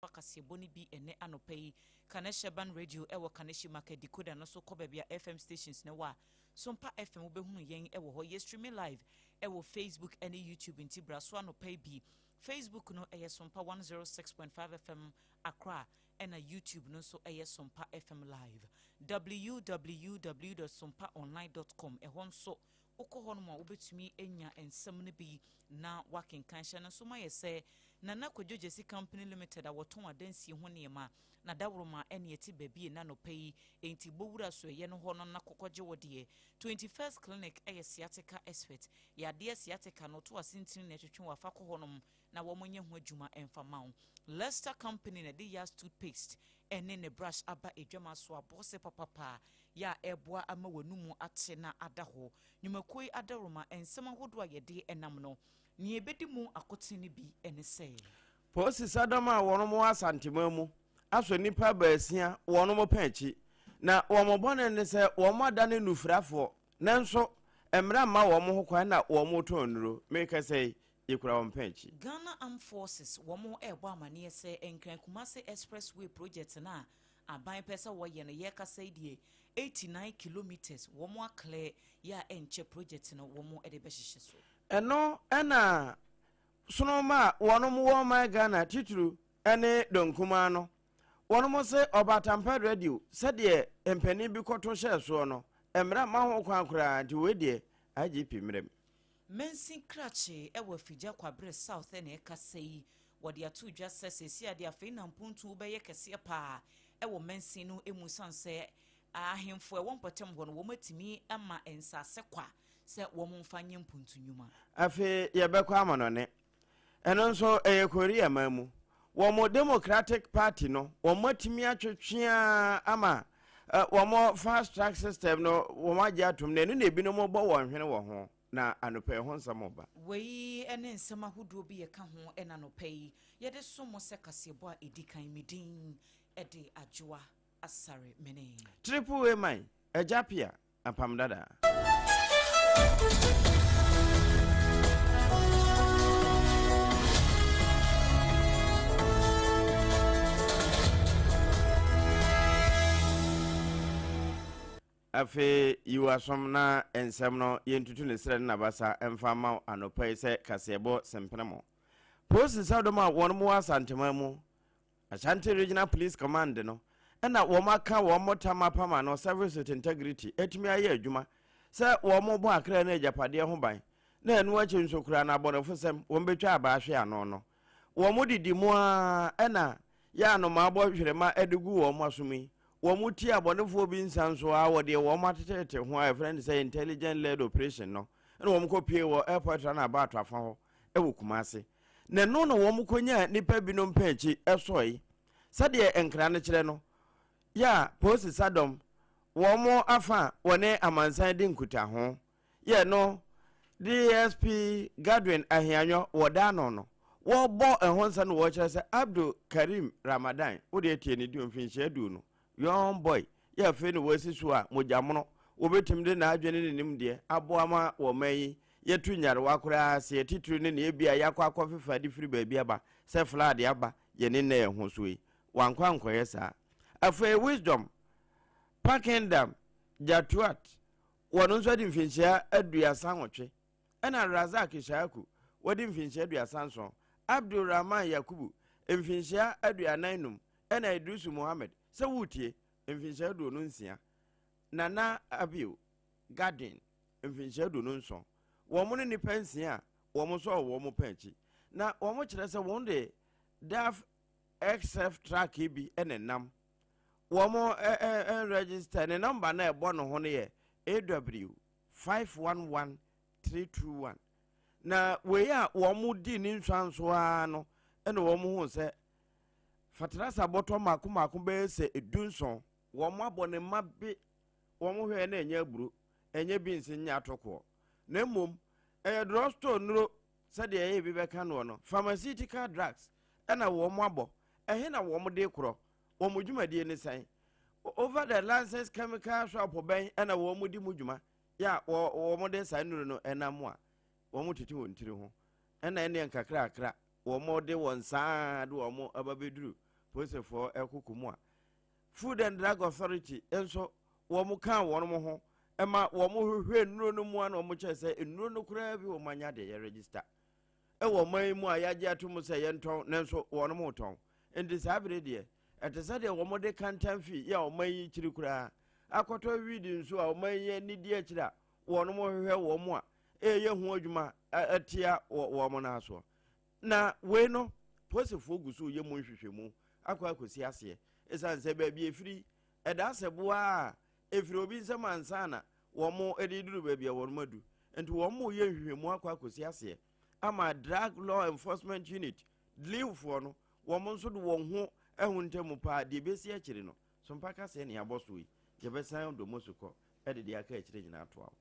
Kaseɛbɔ no bi ɛnnɛ anɔpa yi. Kaneshaban Radio ɛwɔ Kaneshi Market decoder no so kɔ baabi a FM stations no wɔ a, Sompa FM wobɛhunu yɛn ɛwɔ hɔ. Yɛ streaming live ɛwɔ Facebook ɛne YouTube nti bra so anɔpa yi bi. Facebook no ɛyɛ Sompa 106.5 FM Accra ɛna YouTube no nso ɛyɛ Sompa FM Live. www.sompaonline.com ɛhɔ nso Wokɔ hɔnom a, wobɛtumi anya nsɛm no bi na woakenkan. Hyɛ no nso ma yɛ sɛ Nana Kwadwo Gyasi Company Limited a wɔtɔn adansie ho nneɛma na dawuroma ne ɛte baabi nnɛ anɔpa yi, enti bɔ wura soɛeɛ no hɔ no na kɔkɔgye wo deɛ. 21st Clinic yɛ sciatica expert. Yadeɛ sciatica no, to ase ntini na ɛtwetwe wo a, fa kɔ hɔnom na wɔnyɛ ho adwuma mfa mma wo. Lester Company na ɛde Yas Toothpaste ne ne brush aba adwama so abɔse papapa yɛ a ɛreboa ama w'anomu ate na ada hɔ. Nnwumakuo yi adaworoma, nsɛm ahodoɔ a yɛde nam no, nea ɛbɛdi mu akoten no bi ne sɛ. Polisi sadɔm a wɔn wɔ Asanteman mu asɔ nnipa baasia wɔn pɛn akyi, na wɔn bɔne ne sɛ wɔn adane nnufrafoɔ, nanso mmara mma wɔn ho kwan na wɔretɔn nnuro. Merekasa yi, yɛkura wɔn pɛn akyi. Ghana Armed Forces wɔn rebɔ amaneɛ sɛ Nkran Kumasi Expressway project no a aban pɛ sɛ wɔyɛ no yɛrekasa yi deɛ 89 kilometres wɔn aclear yɛ a ɛnkyɛ project no wɔn de bɛhyehyɛ so. Ɛno na sonoma a wɔnom wɔ ɔman Ghana titiriw ne Donkumaa no, wɔnom se Ɔbaatampa Radio sɛdeɛ mpanin bi kɔto hyɛɛ soɔ no, mmara mma ho kwan koraa nti wei deɛ IGP mmerɛ mu. Mansin krakye wɔ Afigya Kwabre South na ɛrekasa yi. Wɔde ato dwa sɛ seesei a deɛ afei na mpuntuo bɛyɛ kɛseɛ paa wɔ mansin no mu esiane sɛ ahemfo a ɛwɔ mpɔtam hɔ no wɔatumi ama nsaase kwa sɛ wɔmfa nyɛ mpuntu nnwuma. Afei yɛbɛkɔ amanɔne. Ɛno nso ɛyɛ Korea man mu. Wɔn Democratic Party no, wɔatumi atwetwe ara ama wɔn fast track system no wɔn agye atom na ɛno na ebinom bɔ wɔn hwene wɔ ho na anɔpa yi ho nsɛm reba. Wei ne nsɛm ahodoɔ bi yɛka ho ɛna anɔpa yi yɛde som mo sɛ kaseɛbɔ a ɛdi kan. Me din de Adwoa Asare Mene. Triple A man, Agya Pia. Apam Dada. Afei yi w'asom na nsɛm no yɛntutu ne serɛ ne n'abasa mfa mma wo anɔpa yi sɛ kaseɛbɔ sempene mo. Polisi sadɔm a wɔn wɔ Asanteman mu Ashanti Regional Police Command no na wɔaka wɔn tam apam ano, Service with Integrity, atumi ayɛ adwuma sɛ wɔbɔ akra ne agyapadeɛ ho ban, na ɛno akyi nso koraa no abɔnefosɛm wɔbɛtwa abaa ahwe ano no. Wɔdidi mu ara na yɛ anomaa bɔ hwerɛma de gu wɔn asom yi. Wɔtie abɔnefoɔ bi nsa nso ara wɔ deɛ wɔatetetete ho a yɛfrɛ no sɛ Intelligent Led Operation no na wɔkɔpue wɔ Airport Runabout afa hɔ wɔ Kumasi. Na ɛno na wɔkɔnyaa nnipa binom pɛn akyi sɔe. Sɛdeɛ nkra no kyerɛ no, yɛ a Polisi Sadɔm wɔn afa a wɔne amansan di nkutaho yɛ no DSP Godwin Ahianyɔ wɔ da ano no, wɔbɔ ɛho nsa na wɔkyerɛ sɛ Abdul Karim Ramadan, wo deɛ tie ne din, mfinhyia aduonu, Young boy, yɛ afei na wasi so a mogya mono, wɔbɛtumi de n'adwene ne ne nimdeɛ aboa ma wɔ man yi yɛtu nyarewa koraa ase, atitiriw ne nea ebia yɛakɔ akɔfefa de firi baabi aba sɛ flood aba yɛn ne nnɛ yɛn ho so yi. Wankɔ ankɔyɛ saa. Afei Wisdom, Pakendam, Jatuat, wɔn nso adi mfinhyia 38, ɛna Razak Ishaku, wadi mfinhyia 37, Abdul Rahman Yakubu, mfinhyia 45, ɛna Idrisu Mohammed, sɛ woretie, mfinhyia 26, Nana Abiu Gadin, mfinhyia 27. Wɔn ne nnipa nsia a wɔsɔɔ wɔn pɛn akyi. Na wɔkyerɛ sɛ wɔn de DAF XF truck yi bi na ɛnam. Wɔn register ne nɔmba no a ɛbɔ ne ho no yɛ AW 511321. Na wei a wɔn di ne nsuanso ara no na wɔn hu sɛ fatrasa bɔtɔ mmaako mmaako bɛyɛ sɛ 17. Wɔn abɔ ne mma be wɔn hwɛɛ na ɛnyɛ aburo, ɛnyɛ beans nyɛ atokoɔ, na mmom ɛyɛ drugstore nnuro sɛdeɛ ɛyɛ bi bɛka noɔ no, pharmaceutical drugs, ɛna wɔn abɔ. Ɛhe na wɔn de korɔ? Wɔn dwumadie ne sɛn? Over the license chemical shop bɛn ɛna wɔn di mu dwuma yɛ a wɔn de saa nnuro no ɛnam a wɔn tete wɔn tiri ho ɛna ɛneɛ nkakrakra wɔn de wɔn saa de wɔn aba bɛduru. Polisifoɔ ɛkoko mu a, Food and Drug Authority nso wɔn kaa wɔn ho ma wɔn hwehwɛ nnuro no mu a, na wɔn kyerɛ sɛ nnuro no koraa bi wɔn anya deɛ yɛ register ɛwɔ ɔman yi mu a yɛagye ato mu sɛ yɛntɔn, nanso wɔn mo tɔn. Nti saa bere deɛ, ɛte sɛ deɛ wɔn de kantan fi yɛ a ɔman yi kyiri koraa akɔtɔ weed nso a ɔman yi ani di akyire a wɔn mo hwehwɛ wɔn a ɛyɛ ho adwuma ɛtia wɔn nan soɔ. Na wei no, polisifoɔ gu so yɛ mu nhwehwɛmu akɔ akɔsi aseɛ, ɛsiane sɛ baabi efiri ɛda asɛ boa a efiri obi nsam ansa na wɔn de duru baabi a wɔn adu. Nti wɔn mo yɛ nhwehwɛmu akɔ akɔsi aseɛ ama Drug Law Enforcement Unit, DLEAfoɔ no, wɔn nso de wɔn ho ɛho ntamu paa. Deɛ ebesi akyire no sompa kaseɛ ne abɔ so yi, yɛbɛsan domo so kɔ ɛde deɛ aka akyire nyinaa toa wo.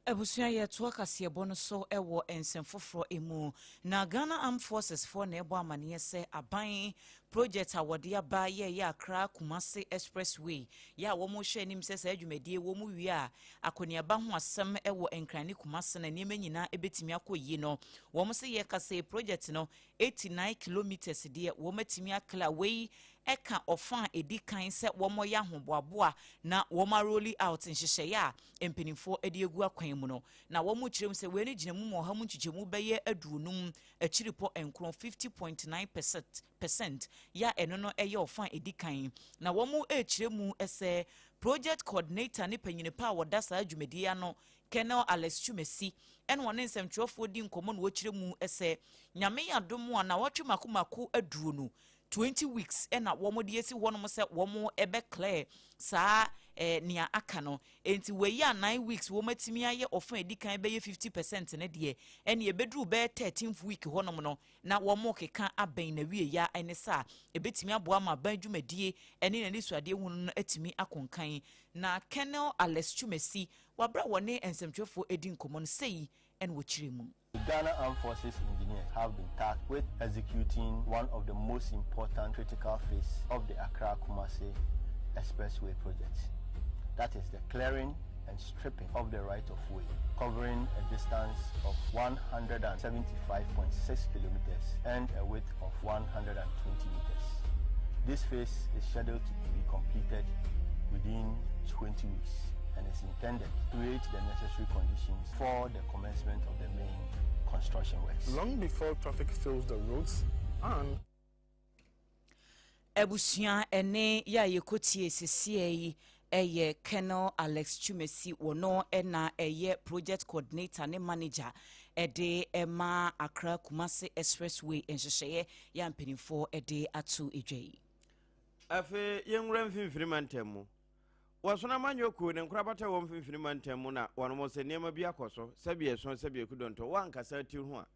Abusua, yɛtoa kaseɛbɔ no so wɔ nsɛm foforɔ mu. Na Ghana Armed Forces foɔ na ɛbɔ amanneɛ sɛ aban project a wɔde aba yɛyɛ Accra Kumase Expressway yɛ a wɔn hwɛ anim sɛ saa dwumadie wɔn mu wie a, akɔneaba ho asɛm wɔ Nkran ne Kumase na nneɛma nyinaa ɛbɛtumi akɔ yie no, wɔn sɛ yɛkasa project no 89 kilometres deɛ, wɔn atumi aclear. Wei ɛka ɔfa a ɛdi kan sɛ wɔn yɛ ahoboaboa na wɔn aroll out nhyehyɛeɛ a mpanimfoɔ de agu akwan mu no. Na wɔn kyerɛ mu sɛ wei no gyina mu ma 50% 50.9, percent yɛ a ɛno no ɛyɛ ɔfa a ɛdi kan. Na wɔn rekyerɛ mu sɛ project coordinator ne panyin pa a wɔda saa dwumadie ano, Colonel Alex Twumasi, ɛna wɔne nsɛmtwerɛfoɔ di nkɔmmɔ na wɔkyerɛ mu sɛ Nyame yɛ adom a, na wɔtwe mako mako 20, 20 weeks ɛna wɔn de asi hɔnom sɛ wɔn ɛbɛ clear saa nea aka no. Nti wɔyi a 9 weeks wɔn atumi ayɛ ɔfa edi kan bɛyɛ 50% ne deɛ, ɛne ebeduru bɛyɛ 13th week hɔnom no na wɔn keka abɛn na wie ya. Ɛne saa ebetumi aboa ma aban dwumadie ɛne n'ani suadeɛ hunu no atumi akonkan. Na Colonel Alex Twumasi wabra wɔne nsɛmtwerɛfoɔ edi nkɔmmɔ no sɛyi ɛna wɔkyerɛ mu. The Ghana Armed Forces engineers have been tasked with executing one of the most important critical phase of the Accra-Kumasi Expressway project. That is the clearing and stripping of the right-of-way, covering a distance of 175.6 kilometers and a width of 120 meters. This phase is scheduled to be completed within 20 weeks and is intended to create the necessary conditions for the commencement of the main construction works. Long before traffic fills the roads and Abusua, ɛne yɛ a yɛkɔtie sesie yi ɛyɛ Colonel Alex Twumasi. Wɔno ɛna ɛyɛ project coordinator ne manager ɛde ɛma Accra Kumase Expressway nhyehyɛeɛ yɛ a mpanimfoɔ ɛde ato edwa yi. Afei yɛnwura Mfimfini Mantam mu. Wɔsono amanyɔ kuo ne nkorabata wɔ Mfimfini Mantam mu na wɔnom sɛ nneɛma bi akɔ so sɛbi ɛso sɛbi ekudɔntɔ wɔankasa ti ho a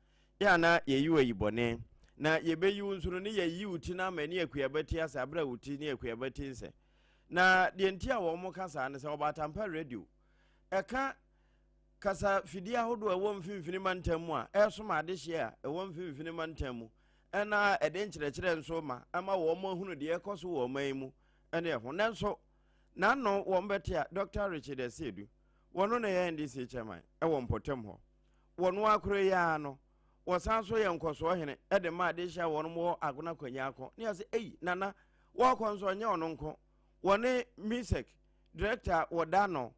yɛ ana yɛyi wɔ yi bɔne na yɛbɛyi wo nso no ne yɛyi wo ti no ama ne akuaba ti ase aberɛ a wo ti ne akuaba ti nsɛ. Na deɛ nti a wɔn ka saa ne sɛ Ɔbaatampa Radio ɛka kasa fidie ahodoɔ a ɛwɔ Mfimfini Mantam mu a ɛresom adehyeɛ a ɛwɔ Mfimfini Mantam mu, ɛna ɛde nkyerɛkyerɛ nso ma ama wɔn ahunu deɛ ɛkɔ so wɔ ɔman yi mu ɛne ɛho. Nanso n'ano wɔn bɛte a, Dr Richard Asiedu, wɔn na ɛyɛ NDC chairman ɛwɔ mpɔtam hɔ, wɔn akoro yi ara no, wɔsan so yɛ nkɔsoɔ hene ɛde ma adehyɛ a wɔn wɔ Agona Kwanya akɔ ne ase. Eyi nana wɔkɔ nso ɔnyɛ ɔno nko, wɔne MISEC director wɔda no,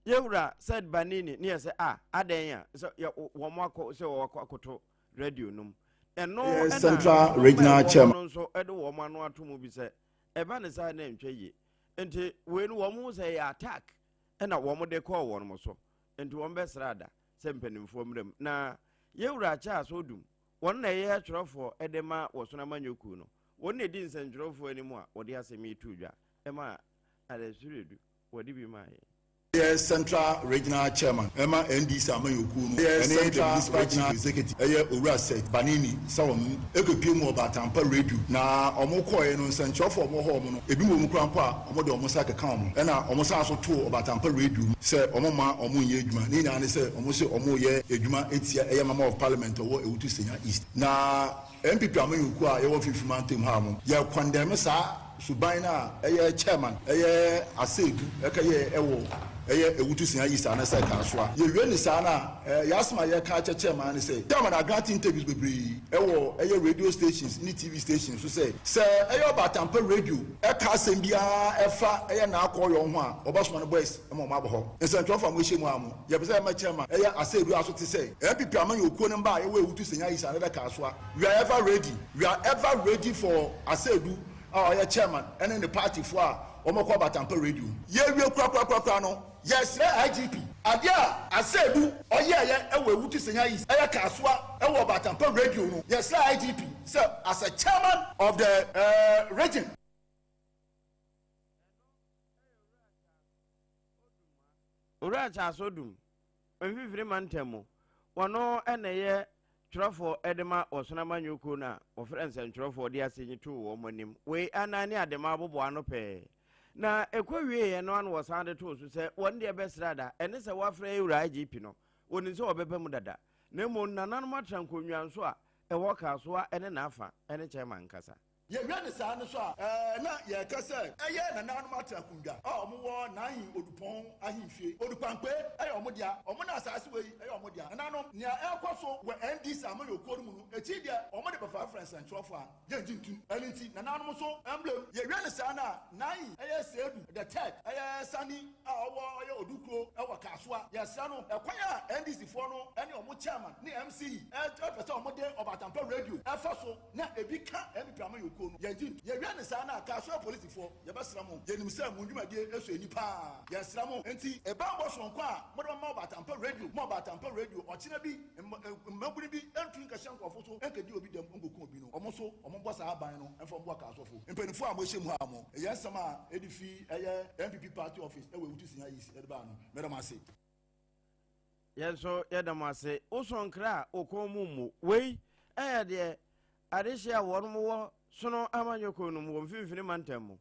yɛwura Said Banini ne yɛ sɛ a adan a sɛ wɔn akɔ sɛ wɔakɔ akoto radio no mu ɛno. Ɛyɛ Central Regional Chairman. No nso ɛde wɔn ano ato mu bi sɛ ɛba ne saa na ntwa yie. Nti wei no, wɔn ho sɛ ɛyɛ attack ɛna wɔn de kɔɔ wɔn so, nti wɔn bɛsrɛ ada sɛ mpanimfoɔ mmerɛ mu. Na yɛwura Charles Odum, wɔn na ɛyɛ atwerɛfoɔ ɛde ma Wɔsono amanyɔkuo no, wɔn na ɛdi nsɛntwerɛfoɔ anim a wɔde asɛm yi to dwa ɛma adasuredu wɔde bi maa yɛn. Ɛyɛ Central Regional Chairman ɛma NDC amanyɔkuo no ɛne the Municipal Chief Executive, ɛyɛ Owura Seth Banini, sɛ wɔn ekopie mu Ɔbaatampa Radio. Na wɔn kɔɛ no, nsɛnkyerɛfoɔ a wɔwɔ hɔ wɔn no, ebi wɔ mu koraa mpo a wɔn de wɔn nsa keka wɔn, ɛna wɔn san so too Ɔbaatampa Radio mu sɛ wɔn ma wɔn nyɛ adwuma. Ne nyinaa ne sɛ wɔn sɛ wɔn yɛ adwuma etia ɛyɛ Member of Parliament ɔwɔ Ewutu Senya East. Na NPP amanyɔkuo a yɛwɔ Mfimfini Mantam ha no, yɛ condemn saa. Suban no a ɛyɛ chairman ɛyɛ Aseidu ɛkɛyɛ ɛwɔ ɛyɛ Ewutu Senya East anasɛ Kasoa. Yɛwie ne saa no a, yɛasɛm a yɛka akyɛ chairman ne sɛ, chairman agrant interviews bebree ɛwɔ ɛyɛ radio stations ne TV stations so sɛ ɛyɛ Ɔbaatampa Radio ɛka asɛm biara ɛfa ɛyɛ n'akɔyɔ ho a, ɔbɛsoma no boys ma ɔmo abɔ hɔ. Nsɛntwerɛfo a moahyia mu a, mo yɛpɛ sɛ ɛma chairman ɛyɛ Aseidu aso te sɛ NPP amanyɔkuo no mba a yɛwɔ Ewutu Senya East anasɛ Kasoa, we are ever ready, we are ever ready for Aseidu a ɔyɛ chairman ɛne ne partyfoɔ a wɔkɔ Ɔbaatampa Radio. Yɛwie korakorakorakora no, yɛsrɛ IGP, adeɛ a Aseidu ɔyɛɛyɛ ɛwɔ Ewutu Senya East, ɛyɛ Kasoa, ɛwɔ Ɔbaatampa Radio no, yɛsrɛ IGP sɛ as a chairman of the region. Owura Charles Odum, Mfimfini Mantam mu, wɔno na ɛyɛ twerɛfoɔ de ma Ɔsono Amanyɔkuo no a wɔfrɛ nsɛntwerɛfoɔ de asɛnyi too wɔn anim. Wei anan ne Adema aboboa ano pɛɛ. Na ɛkɔ wieeɛ no ano wɔsan de too so sɛ wɔn deɛ bɛsra da, ɛne sɛ wɔafrɛ Ewura IGP no, wɔnim sɛ wɔbɛba mu dada. Na mmom nananom atra nkonnwa nso a ɛwɔ Kasoa ne n'afa ne chairman nkasa. Yɛhwɛ no saa no so a, ɛɛ, na yɛreka sɛ ɛyɛ nananom atra akonnwa a wɔwɔ Naahin Odupɔn ahemfie. Odukpankpe yɛ wɔn dea. Wɔn na asaase wei yɛ wɔn dea. Nananom, nea ɛrekɔ so wɔ NDC amanyɔkuo no mu no, akyiri deɛ wɔde bɛfrafra nsɛntwerɛfoɔ a, yɛngye ntom. Ɛno nti, nananom nso mblem. Yɛhwɛ no saa no a, Naahin yɛ Seedu the third, ɛyɛ Sani a ɔwɔ ɔyɛ Odukuro wɔ Kasoa. Yɛsrɛ no, ɛkwan a NDC foɔ no ne wɔn chairman ne MC pɛ sɛ wɔde Ɔbaatampa radio fa so na ebi ka NPP amanyɔkuo no, yɛngye nto. Yɛhwɛ no saa no a, Kasoa apolisifoɔ, yɛbɛsrɛ mo, yɛnim sɛ mo ndwumadie sɔ ani paa, yɛsrɛ mo, nti banbɔ sononko a mode bɛma Ɔbaatampa Radio, ma Ɔbaatampa Radio ɔkyena bi mmabunu bi ntu nkɛhyɛ nkurɔfo so nkɛdi obi dɛm nkɔku obi no, wɔn nso wɔmmɔ saa ban no mfa mmoa Kasoafo. Mpanimfoɔ a moahyia mu ha mo, ɛyɛ nsɛm a ɛde fi ɛyɛ NPP party office ɛwɔ Ewutu Senya East ɛde baa no, meda mo ase. Yɛn nso yɛda mo ase. Wosɔ nkra a, wo kɔn mu mmu. Wei yɛ deɛ adehyeɛ a wɔn wɔ Sono amanyɔkuo no mu wɔ Mfimfini Mantam mu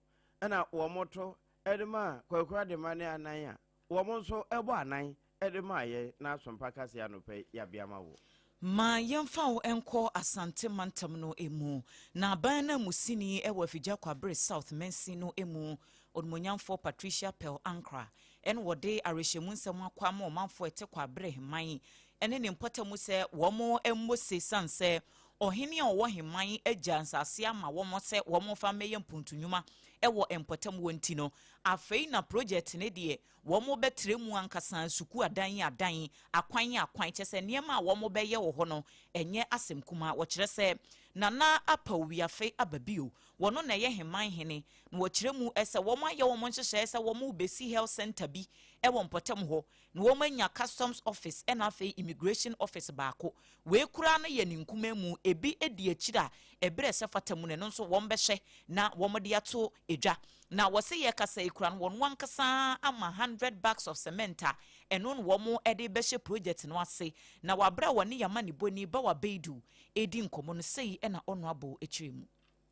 na wɔto de maa Kwaku Adema ne Anan a wɔn nso bɔ anan de maa yɛn na Asompa Kaseɛ anɔpa yi yɛabea ma wo. Ma yɛmfa wo nkɔ Asante Mantam no mu. Na aban ananmusini wɔ Afigya Kwabre South mansin no mu, Onimuonyamfoɔ Patricia Pearl Ankrah, ɛna wɔde awerɛhyɛmu nsɛm akɔ ama ɔmanfoɔ a ɛte Kwabre Heman ne ne mpɔtam sɛ wɔn mmɔ se sane sɛ ɔhene a ɔwɔ Heman agya nsase ama wɔn sɛ wɔmfa mmɛyɛ mpuntu nnwuma wɔ mpɔtam hɔ nti no, afei na project no deɛ wɔbɛtrɛ mu ankasa, sukuu adan adan, akwan akwan, kyerɛ sɛ nneɛma a wɔbɛyɛ wɔ hɔ no ɛnyɛ asɛm kumaa. Wɔkyerɛ sɛ Nana Apaw Wiafe aba bio, wɔno na ɛyɛ Heman hene, na wɔkyerɛ mu sɛ wɔayɛ wɔn nhyehyɛe sɛ wɔrebɛsi health centre bi wɔ mpɔtam hɔ, na wɔanya customs office ɛna afei immigration office baako. Wei koraa no yɛ ne nkumaa mu, ebi di akyire a ɛberɛ ɛsɛ fata mu no ɛno nso wɔbɛhyɛ na wɔde ato dwa. Na wɔse yɛkasa yi koraa no wɔn ankasa ama 100 bags of cement a ɛno na wɔn de bɛhyɛ project no ase. Na wɔ aberɛ a wɔne Yamanibɔni Bawa Beidu redi nkɔmmɔ no, sei na Honourable kyerɛ mu.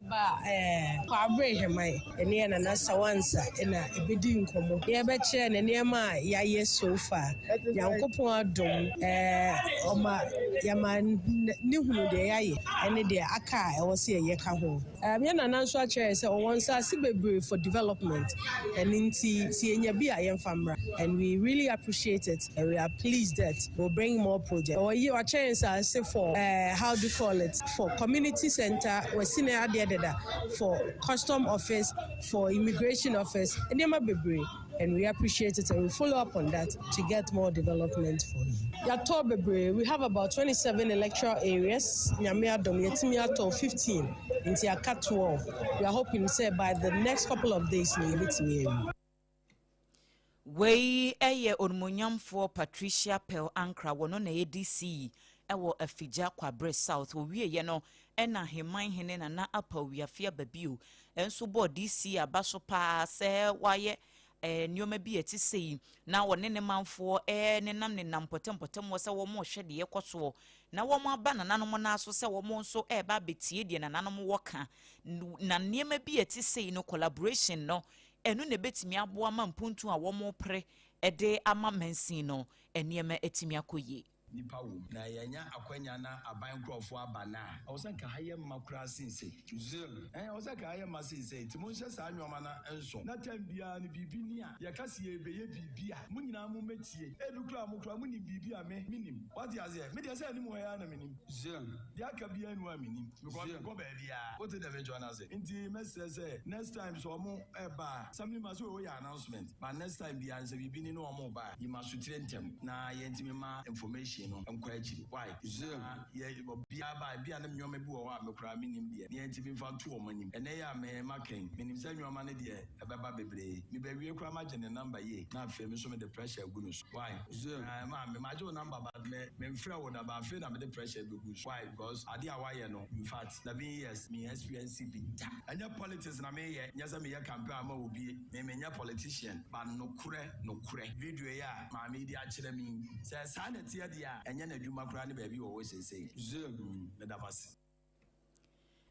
Ba ɛɛ Kwabre Heman ɛne yɛ Nana Sawansa na ɛbɛdi nkɔmmɔ. Yɛbɛkyerɛ no nneɛma a yɛayɛ so far. Nyankopɔn adom ɛɛ ɔma yɛma ne hunu deɛ yɛayɛ ɛne deɛ aka a ɛwɔ sɛ yɛyɛ ka ho. Ɛɛm yɛ Nana nso akyerɛ yɛ sɛ ɔwɔ nsaase bebree for development, ɛno nti sɛ yɛnya bi a yɛmfa mmra, and we really appreciate it and we are pleased that we'll bring more projects. Ɔyi wakyerɛ yɛn nsaase for ɛɛ how do you call it, for community center, wasi ne adeɛ deda, for custom office, for immigration office, nneɛma bebree, and we appreciate it and we follow up on that to get more development for you. Yɛatɔ bebree, we have about 27 electoral areas, Nyame adom yɛtumi atɔ 15 nti aka 12. We are hoping sɛ by the next couple of days no yɛbɛtumi awie. Wei yɛ Onimuonyamfoɔ Patricia Pearl Ankrah, wɔno na ɛyɛ DC wɔ Afigya Kwabre South. Ɔwieɛ no ɛna Heman Hene Nana Apaw Wiafe Ababio nso bɔɔ DC aba so paa sɛ wayɛ nneɛma bi a ɛte sɛ yi na wɔne ne manfoɔ nenam nenam mpɔtam mpɔtam wɔ sɛ wɔn rehwɛ deɛ ɛkɔ soɔ na wɔn aba nananom nan so sɛ wɔn nso ɛreba abɛtie deɛ nananom wɔ ka, na nneɛma bi a ɛte sɛ yi no, collaboration no, ɛno na ɛbɛtumi aboa ma mpuntu a wɔn repere ɛde ama mansin no nneɛma atumi akɔ yie. Nnipa wom. Na yɛanya akwanya na aban nkurɔfoɔ aba nnɛ a, ɛwɔ sɛ nka ha yɛ mma koraa sen sei. Ɛɛ, ɛwɔ sɛ nka ha yɛ mma sen sei. Nti monhyɛ saa nnoɔma no nso. Na tɛm biara no biribi ni a, yɛka sɛ yɛrebɛyɛ biribi a, mo nyinaa mommɛtie. Ebi koraa mo koraa monim biribi a me, mennim. Woate aseɛ? Me deɛ sɛ anim hɔ yi ara na menim. Deɛ aka biara nni hɔ a mennim. Because mekɔ baabiara. Wote deɛ merekyerɛ no ase? Nti mɛsrɛ sɛ next time sɛ wɔn reba a, assembly man sɛ woyɛ announcement. But next time biara no sɛ biribi ni na wɔn reba a, yi m'asotire ntɛm na yɛntumi mma information no nkɔ akyiri. Why? Na yɛ obiara ba a, ebia na nneɛma bi wɔ hɔ a me koraa mennim deɛ, na yɛntumi mfa nto wɔn anim. Ɛnnɛ yi a me maka yi, menim sɛ nneɛma no deɛ ɛbɛba bebree. Mebɛwie koraa magye ne number yie na afei me nso mede pressure agu no so. Why? Na maame, magye wo number but me memfrɛ wo da but afei na mede pressure bɛgu so. Why? Because adeɛ a woayɛ no, in fact, 11 years me experience bi da. Ɛnyɛ politics na meyɛ, nyɛ sɛ meyɛ campaign ama obi. Me menyɛ politician, but nokorɛ nokorɛ. Video yi a maame yi de akyerɛ me yi, sɛ saa na ɛteɛ deɛ a, ɛnyɛ n'adwuma koraa ne baabi wɔ hɔ seesei. Meda mo ase.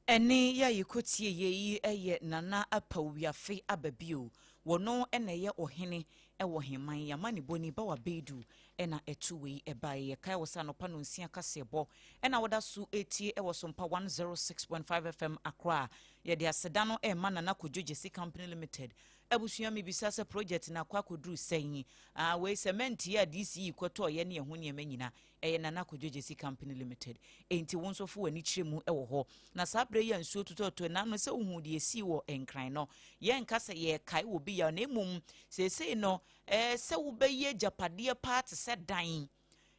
Ɛne yɛ a yɛkɔtie yɛ yi yɛ Nana Apawiafe aba bio. Wɔno na ɛyɛ ɔhene wɔ Heman. Yɛama ne bɔni Bawa Beidu ɛna ɛto wei ɛbaeɛ. Yɛkae wɔ sɛ anɔpa no 6 kaseɛbɔ ɛna wɔda so ɛtie ɛwɔ Sompa 106.5 FM Accra. Yɛde aseda no ɛma Nana Kodwo Gyesi Company Limited. Abusua, mebisa sɛ project na akɔ akɔduru sɛn? Ah, wei cement yi a DCE kɔtɔɔyɛ ne ɛho nneɛma nyina ɛyɛ Nana Kodwo Gyesi Company Limited. Enti wo nso fo w'ani kyerɛ mu ɛwɔ hɔ. Na saa berɛ yi a nsuo totɔtɔ n'ano sɛ wohu deɛ esii wɔ Nkran no, yɛnka sɛ yɛrekae wɔ bi yaw, na mmom seesei no sɛ wobɛyɛ agyapadeɛ paa te sɛ dan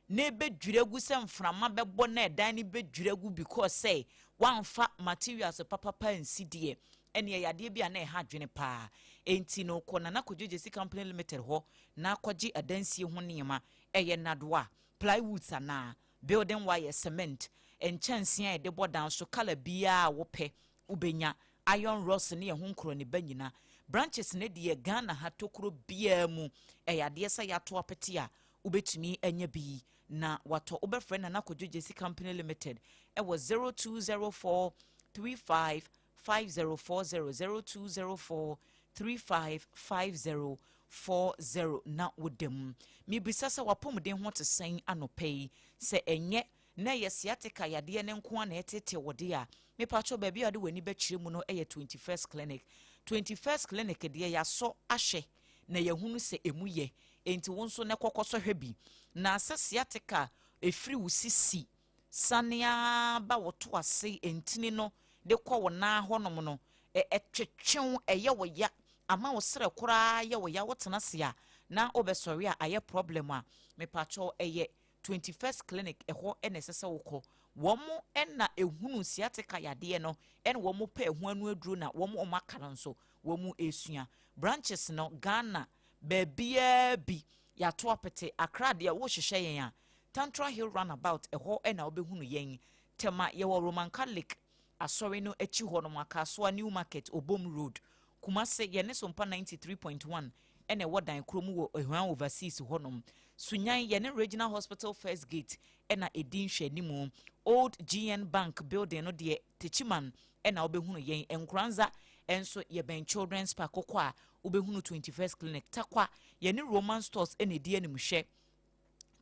na ɛbɛdwiri agu, sɛ mframa bɛbɔ na ɛdan no bɛdwiri agu because sɛ woamfa materials papapa nsi deɛ, ɛne ɛyɛ adeɛ bi a na ɛha adwene paa. Enti no kɔ Nana Kodwo Gyesi Company Limited hɔ na akɔgye adansie ho nneɛma, ɛyɛ nnadoa, plywoods anaa building wire, cement, nkyɛnsee a yɛde bɔ dan so, colour biara a wopɛ wobɛnya, iron rods ne ɛho nkorɔ ne ba nyina. Branches ne deɛ, Ghana ha tokuro biara mu, ɛyɛ adeɛ sɛ yɛato apete a wobɛtumi anya bi na watɔ. Wobɛfrɛ Nana Kodwo Gyesi Company Limited ɛwɔ 0204 35 5040, 0204 35 5040 na woda mu. Mebisa sɛ wapɔmuden ho te sɛn anɔpa yi? Sɛ ɛnyɛ na ɛyɛ sciatica yadeɛ ne nko a na ɛtete wo de a, mepatwɛ, baabi a wode w'ani bɛkyerɛ mu no ɛyɛ 21st Clinic. 21st Clinic deɛ, yɛasɔ ahwɛ na yɛhunu sɛ ɛmu yɛ. Enti wo nso ne kɔkɔ sɔhwɛ bi na sɛ sciatica ɛfiri wo sisi sanea ba wo to ase ntini no de kɔ wo nan hɔnom no, ɛtwetwew, ɛyɛ wo ya ama wo serɛ koraa yɛ wo ya, wotena ase a na wobɛsɔre a ayɛ problem a, mepatwɛw, ɛyɛ 21st Clinic ɛhɔ ɛna ɛsɛ sɛ wokɔ. Wɔn ɛna ehunu sciatica yadeɛ no, ɛna wɔn pɛ ɛho ano aduro, na wɔn aka no nso wɔn esua. Branches no, Ghana baabiara bi yɛato apete. Accra deɛ, wɔrehyehyɛ yɛn a, Tantra Hill Roundabout ɛhɔ ɛna wobɛhunu yɛn. Tema, yɛwɔ Roman Catholic asɔre no akyi hɔ nom, Akasoa New Market, Obom Road. Kumase, yɛne Sompa 93.1 ɛna ɛwɔ dan kurom wɔ Ehuan Overseas hɔnom. Sunyan, yɛne Regional Hospital first gate ɛna ɛdi nhwɛanimu, Old GN Bank building no deɛ. Techiman ɛna wobɛhunu yɛn. Nkoranza ɛnso, yɛbɛn Children's Park kɔkɔ a wobɛhunu 21st Clinic. Takwa, yɛne Roman Stores ɛna ɛdi animhwɛ.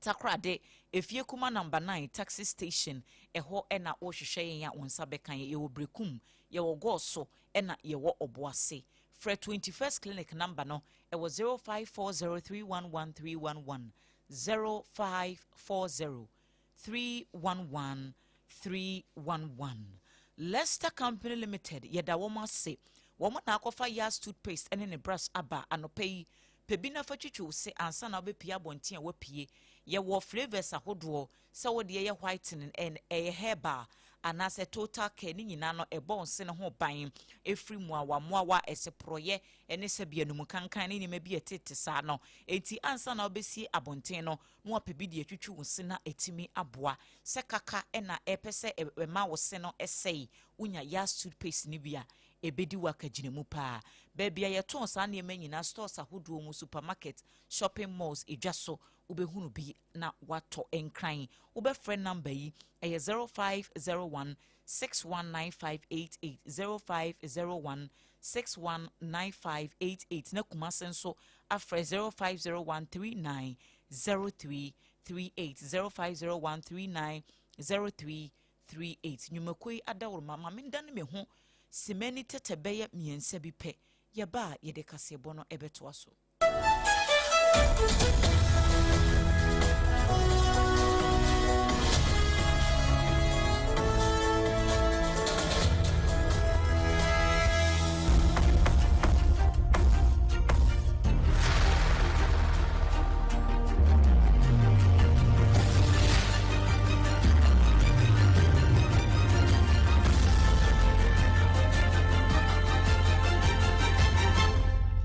Takorade, Efie Kuma Number 9 taxi station ɛhɔ ɛna wɔrehwehwɛ yɛn a wɔn nsa bɛka yɛn. Yɛwɔ Brekum, yɛwɔ Gɔɔso, ɛna yɛwɔ Ɔboase. Frɛ 21st Clinic number no ɛwɔ 0540311311, 0540 311 311. Leicester Company Limited, yɛda wɔn ase. Wɔn na akɔfa Yas toothpaste ne ne brush aba anɔpa yi. Pɛ bi na fa twitwi wo se ansa na wobɛpie abɔnten a wapue. Yɛwɔ flavours ahodoɔ, sɛ wode ɛyɛ whitening, ɛyɛ herbal anaasɛ total care, ne nyinaa no ɛbɔ wo se no ho ban ɛfiri mmoawa mmoawa, ɛsɛ porɔyɛ ne sɛbi anum kankan ne nneɛma bi a ɛtete saa no. Enti ansa na wobɛsie abɔnten no na wapɛ bi de atwitwi wo se na ɛtumi aboa. Sɛ kaka ɛna ɛpɛ sɛ ɛma wo se no ɛsɛe, wonya Yas toothpaste no bi a, ɛbɛdi wo akagyina mu paa. Baabi a yɛtɔn saa nneɛma nyinaa, stores ahodoɔ mu, supermarket, shopping malls, edwa so, wobɛhunu bi na watɔ. Nkran, wobɛfrɛ number yi, ɛyɛ 0501 619588, 0501 619588, na Kumase nso afrɛ 0501 39 03. 38 0501 39 03 38. Nnwumakuo yi adaworoma ma mendane me ho simani tɛtɛ bɛyɛ mmiɛnsa bi pɛ. Yɛba a, yɛde kaseɛbɔ no bɛtoa so.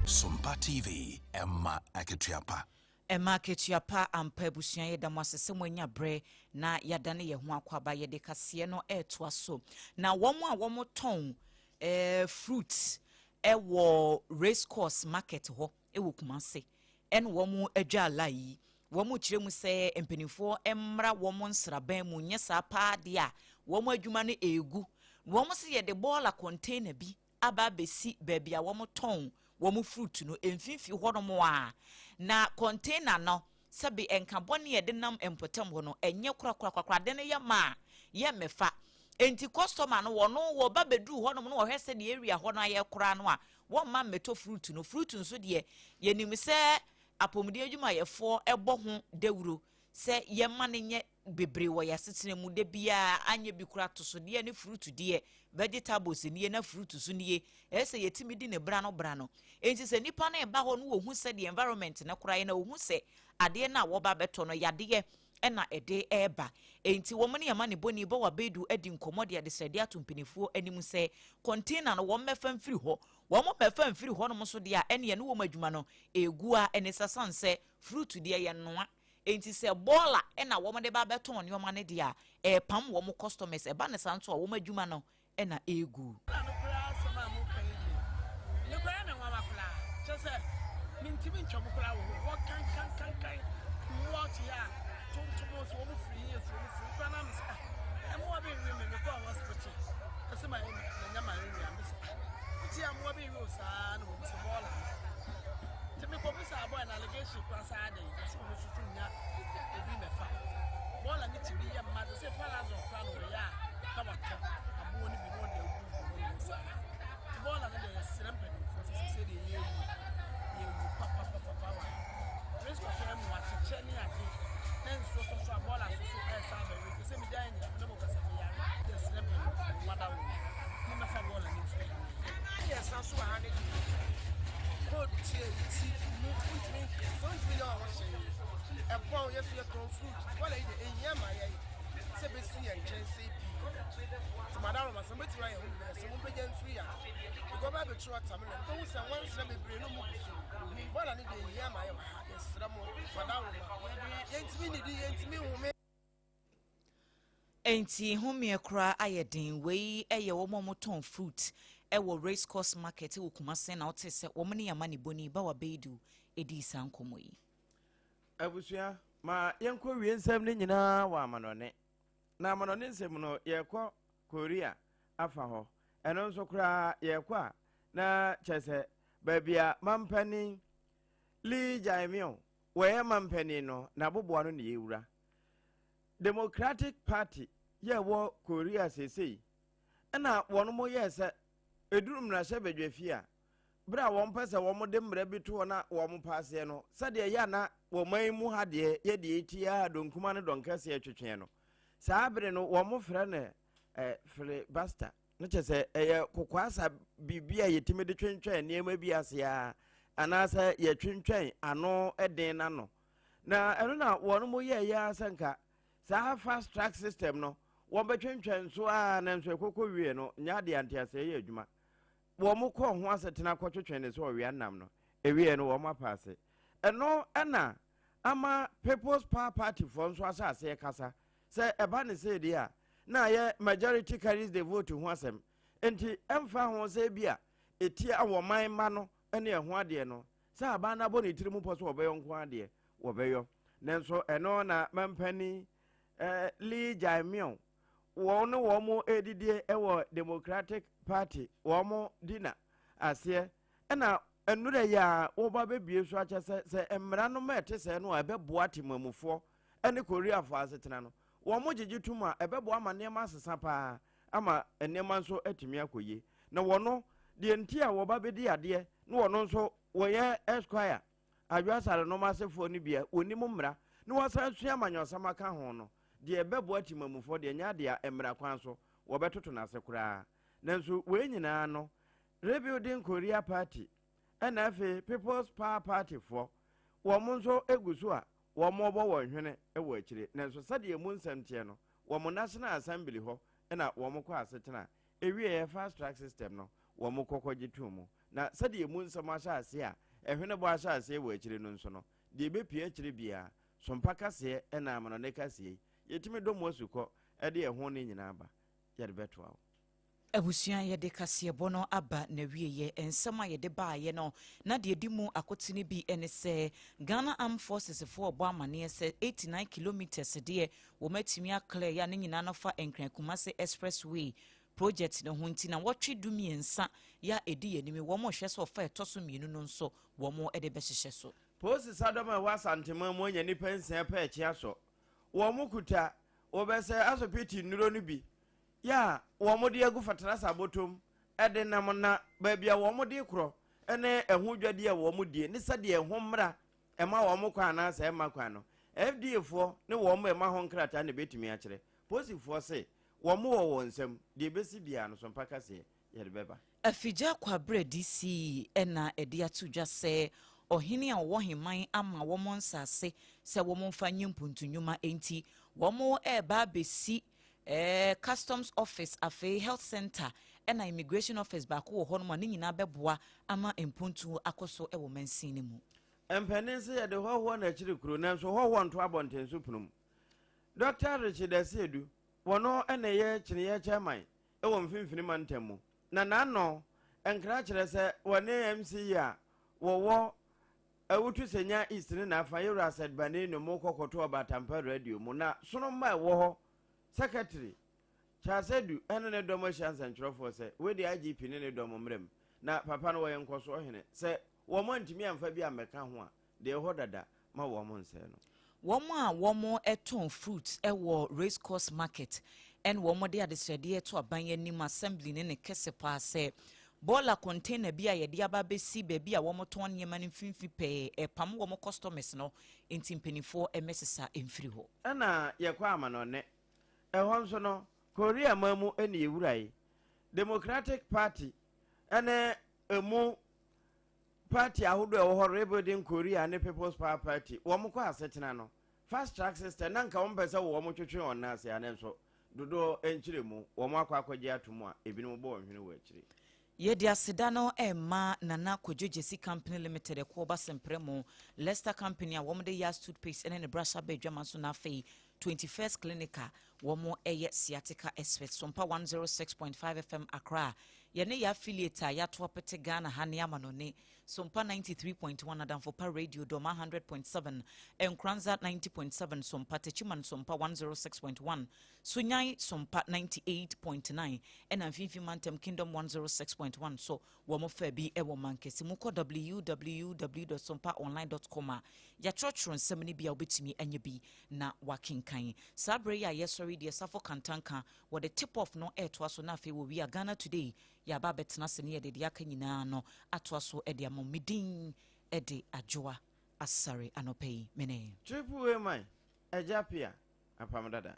Sompa TV, ɛma akatua pa. Ɛma akatua pa ampa abusua yɛda mo ase sɛ moanya berɛ na yɛadane yɛn ho akɔ aba yɛde kaseɛ no ɛretoa so na wɔn a wɔtɔn eh, fruit ɛwɔ race course market hɔ wɔ Kumase ɛne wɔn adwa yi. Wɔn kyerɛ mu sɛ mpanimfoɔ mmra wɔn nsraban mu nyɛ saa paa deɛ a wɔn adwuma no ɛregu. Wɔn se yɛde bɔɔla container bi aba abɛsi baabi a wɔn tɔn wɔn fruit no mfimfini hɔnom a na container no sɛbe nka bɔne a yɛde nam mpɔtam hɔ no ɛnyɛ korakorakorakora ade no yɛ ma a yɛ mmɛfa. Enti customer no wɔno wɔba bɛduru hɔnom no wɔhwɛ sɛdeɛ area hɔ no ayɛ koraa no a wɔmma mmɛtɔ fruit no. Fruit nso deɛ, yɛnim sɛ apɔmuden adwumayɛfoɔ bɔ ho dawuro sɛ yɛmma no nyɛ bebree wɔ yɛn asetena mu. Da biara anyɛ bi koraa atosodeɛ ne fruit deɛ, vegetables nie na fruit nso nie, ɛyɛ sɛ yɛtumi di no brano brano. Enti sɛ nipa no reba hɔ no wɔhu sɛdeɛ environment no koraa yɛ na wɔhu sɛ adeɛ no a wɔba abɛtɔ no yadeɛ na ɛde reba. Enti wɔn ne amanebɔni Bawa Baidu adi nkɔmmɔ de adesrɛdeɛ ato mpanimfoɔ anim sɛ container no wɔmmɛfa mfiri hɔ. Wɔmmɛfa mfiri hɔnom nso deɛ a, ɛnneɛ ne wɔn adwuma no ɛregu ara. Ɛne sɛ sane sɛ fruit deɛ yɛnnoa, enti sɛ bɔɔla na wɔde ba abɛtɔn nneɛma no deɛ a, ɛrepam wɔn customers. Ɛba no saa nso a, wɔn adwuma no na ɛregu. Na no koraa asɛm a moka yi deɛ, me koraa ɛyɛ me nwanwa koraa, kyerɛ sɛ mentumi ntwa mu koraa wɔ hɔ, wɔkankankankan mmoa te a tontom so wɔn firi yie so wɔn firi koraa na me sɛ ah mmoa bi nwe me, mekɔɔ hospital ɛsɛ ma manya malaria, me sɛ ah wote a mmoa bi nwe o saa na wɔn sɛ bɔɔla no nti mekɔbisa abɔɛ na allegation koraa saa adɛn ɔso ɔno nso so nya obi mɛfa bɔɔla ne tumi yɛ mma sɛ palazon koraa na ɔyɛ a na watɔ aboɔ no bi na ɔde agu gu no mu saa nti bɔɔla no deɛ yɛsrɛ mpanimfoɔ sɛ sɛ deɛ yɛwu yɛwu papapapapa wa risk of mu akyekyɛ ne ade na nsuo tɔ so a bɔɔla so so ɛsa abɛwe nti sɛ megya nyina me ne mo kasa meyare yɛsrɛ mpanimfoɔ wada wo mo mɛfa bɔɔla no mfiri yɛsa so wɔ ha no deɛ cold tie ti mu ntumi sɛ ntumi nyɛ ɔho hyee ɛbɔn yɛ so yɛtɔn fruit bɔɔla yi deɛ ɛhia ma yɛ sɛ bɛsi yɛn nkyɛn sei pii nti madam sɛ mobɛtumi ayɛ ho biribi sɛ mompɛgya mfiri a because bɛa bɛtiri watermelon wobɛhu sɛ nwansena bebree no mu gu so bɔɔla no deɛ ɛhia ma yɛ wɔ ha yɛsrɛ mo madam yɛntumi nnidi yɛntumi nhome. Enti homeɛ koraa ayɛ den. Wei yɛ wɔn a wɔtɔn fruit wɔ Race Course Market wɔ Kumase na wotee sɛ wɔn ne amanebɔni Bawa Baidu dii saa nkɔmmɔ yi. Abusua, ma yɛnkɔ wie nsɛm no nyinaa wɔ amanɔne. Na amanɔne nsɛm no, yɛrekɔ Korea afa hɔ. Ɛno nso koraa yɛrekɔ a, na kyerɛ sɛ baabi a mampanin Lee Jae-myung wɔyɛ mampanin no, n'aboboa no na yɛwura. Democratic Party yɛ wɔ Korea seesei, ɛna wɔn yɛɛ sɛ ɛduru mmarahyɛbadwafie a, Berɛ a wɔpɛ sɛ wɔde mmara bi to hɔ na wɔpaaseɛ no, sɛdeɛ ɛyɛ a na wɔ man mu ha deɛ yɛdeɛ ɛti ara donkuma ne dɔnkɛseɛ twetweɛ no, saa bere no wɔfrɛ no eh, filibuster. No kyɛ sɛ ɛyɛ kokoasa biribi a yɛtumi de twentwɛn nneɛma bi ase a anaasɛ yɛtwentwɛn ano den no ano. Na ɛno na wɔn mo yɛɛyɛ ara sɛ nka saa fast track system no wɔbɛtwentwɛn so a nanso ɛkɔkɔ wie no nyɛ adeɛ a nteaseɛ yɛ adwuma. Wɔkɔɔ ho asetena kɔtwetwee no sɛ ɔwea nam no. Ɛwieɛ no, wɔn apa ase. Ɛno na ama People's Power Party foɔ nso ahyɛ aseɛ kasa sɛ ɛba no sei deɛ a, na ayɛ majority carries the vote ho asɛm. Enti ɛmfa ho sɛ ebia ɛtia wɔn man mma no ne ɛho adeɛ no, sɛ aban no abɔ ne tiri mu pɔ sɛ wɔbɛyɔ nko ara deɛ, wɔbɛyɔ. Nanso ɛno na mampanin eh, Lee Jae-myung wɔn ne wɔn redidie wɔ Democratic Party wɔn dinner aseɛ ɛna nnurɛ yi a wɔba bɛbie so akyɛ sɛ sɛ mmara no ma ɛte sɛɛ no a ɛbɛboa temamufoɔ. ne Koreafoɔ asetena no, wɔgyegye tom a, ɛbɛboa ama nneɛma asesa paa ama nneɛma nso atumi akɔ yie. Na wɔno, deɛ nti a wɔba bɛdi adeɛ na wɔno nso wɔyɛ Esquire, Adwo Asare nom asefoɔ no bi a wɔnim mmara na wɔasan sua amanyɔsɛm aka ho no, deɛ ɛbɛboa Timamufoɔ deɛ ɛnyɛ adeɛ a mmara kwan so wɔbɛtoto no ase koraa. Nanso wei nyinaa no, Rebuilding Korea Party ɛna afei People's Power Party foɔ, wɔn nso gu so a wɔrebɔ wɔn hwene wɔ akyire. Nanso sɛdeɛ emu nsɛm teɛ no, wɔn National Assembly hɔ na wɔkɔ asetena a ɛwieɛ fast track system no wɔkɔ kɔgye too mu. Na sɛdeɛ emu nsɛm ahyɛ aseɛ a ɛhwenebɔ ahyɛ aseɛ wɔ akyire no nso no, deɛ ɛbɛpue akyire biara, sompa kaseɛ na amanɔne kaseɛ yi, yɛtumi dɔ mu asukɔ de ɛho no nyinaa ba, yɛde bɛtoa wo. Abusua yɛde kaseɛbɔ no aba n'awieɛ. Nsɛm a yɛde baeɛ no na deɛ ɛdi mu akotene bi ne sɛ Ghana Armed Forces foɔ rebɔ amaneɛ sɛ 89 kilometres deɛ wɔn atumi a clear yɛ a ne nyinaa no fa Nkran Kumasi Express Way project no ho nti nawɔtwe du mmiɛnsa yɛ a ɛdi yɛn anim yi wɔn rehwɛ sɛ ɔfa ɛtɔ so mmienu no nso wɔn de bɛhyehyɛ so. Polisi sadɔm a ɛwɔ Asanteman mu anya nnipa nsia pɛ akyi asɔ. Wɔn kuta wɔbɛsɛ asopiti nnuro no bi yɛ a wɔde agu faterasa bɔtɔm de nam na baabi a wɔde rekorɔ ne ɛho dwadie a wɔdie ne sɛdeɛ ɛho mmara ɛma wɔn kwan anaasɛ ɛmma kwan no, FDA foɔ ne wɔn a ɛma ho nkrataa na ɛbɛtumi akyerɛ. Posifoɔ se wɔn wɔ wɔn nsam, deɛ ɛbɛsi biara no so mpa kaseɛ yɛde bɛba. Afigya Kwabrɛ DC na ɛde ato dwa sɛ ɔhene a ɔwɔ heman ama wɔn nsase sɛ wɔmfa nyɛ mpuntu nnwuma enti wɔreba abɛsi Customs office, afei health centre ɛna immigration office baako wɔ hɔnom a ne nyinaa bɛboa ama mpuntuo akɔ so wɔ mansin no mu. Mpanin se yɛde hɔhoɔ na ɛkyere kuro nanso hɔhoɔ nto abɔnten so pono mu. Dɔkta Richard Asiedu, wɔno na ɛyɛ kyeneɛ chairman wɔ mfimfini mantam mu na n'ano nkra kyerɛ sɛ wɔne MC a wɔwɔ Awutu Senya East ne n'afa Yewura Seth Baninu mo kɔ kɔto Ɔbaatampa Radio mu na sono mma ɛwɔ hɔ Secretary Charles Adu ne ne dɔm ahyia nsɛntwerɛfoɔ sɛ wei deɛ IGP ne ne dɔm mmra mu na papa no wɔyɛ nkɔsoɔ hene sɛ wɔn antumi amfa bi ammɛka ho a deɛ ɛwɔ hɔ dada ma wɔn nsɛe no. Wɔn a wɔtɔn fruit wɔ Race Course Market ɛna wɔde adesrɛdeɛ to aban anim assembly ne ne kɛse paa sɛ bɔɔla container bi a yɛde aba abɛsi baabi a wɔtɔn nneɛma no mfimfini pɛɛ ɛrepam wɔn customers no nti mpanimfoɔ mmɛsesa mfiri hɔ. Ɛna yɛkɔ amanɔne. Ɛhɔ nso no, Korea man mu na yɛwurae. Democratic Party ne ɛmu Party ahodoɔ a ɛwɔ hɔ, Rebuilding Korea ne People's Power Party, wɔn kɔ asetena no, fast track system, na nka wɔn pɛ sɛ wɔn twetwe wɔn nan ase a, nanso dodoɔ nkyerɛ mu, wɔn akɔ akɔgye ato mu a, ebinom bɔ wɔn hwene wɔ akyire. Yɛde aseda no rema Nana Kwadwo Gyasi Company Limited, Ɛkoɔba Sempremo, Lester Company a wɔde Yas Toothpaste ne ne brush aba adwama so na afei 21st Clinic a wɔyɛ sciatica expert. Sompa 106.5 FM Accra a yɛne yɛ affiliate a yɛato apete Ghana ha ne amanɔne. Sompa 93.1 Adamfo Pa Radio, Dɔma 100.7, Nkoranza 90.7, Sompa Techiman Sompa 106.1, Sunyani Sompa 98.9 ɛna Mfimfini Mantam Kingdom 106.1 so wɔn faa bi wɔ mankɛse mu. Kɔ www.sompaonline.com a yɛatwerɛtwerɛ nsɛm no bi a wobɛtumi anya bi na wakenkan. Saa berɛ yi a yɛsɔre yi deɛ Safo Kantanka wɔde tip off no retoa so na afei wɔwie a Ghana Today yɛaba abɛtena ase ne yɛde deɛ aka nyinaa no atoa so de ama wo. Me din de Adwoa Asare anɔpa yi me ne. Triple A man, Agya Pia, Apam Dada.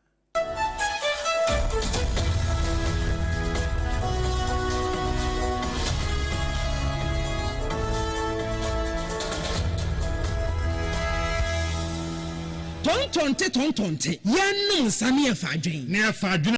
Tontɔnte tontɔnte, yɛnnom nsa ne yɛfa adwen. Ne yɛfa adwene.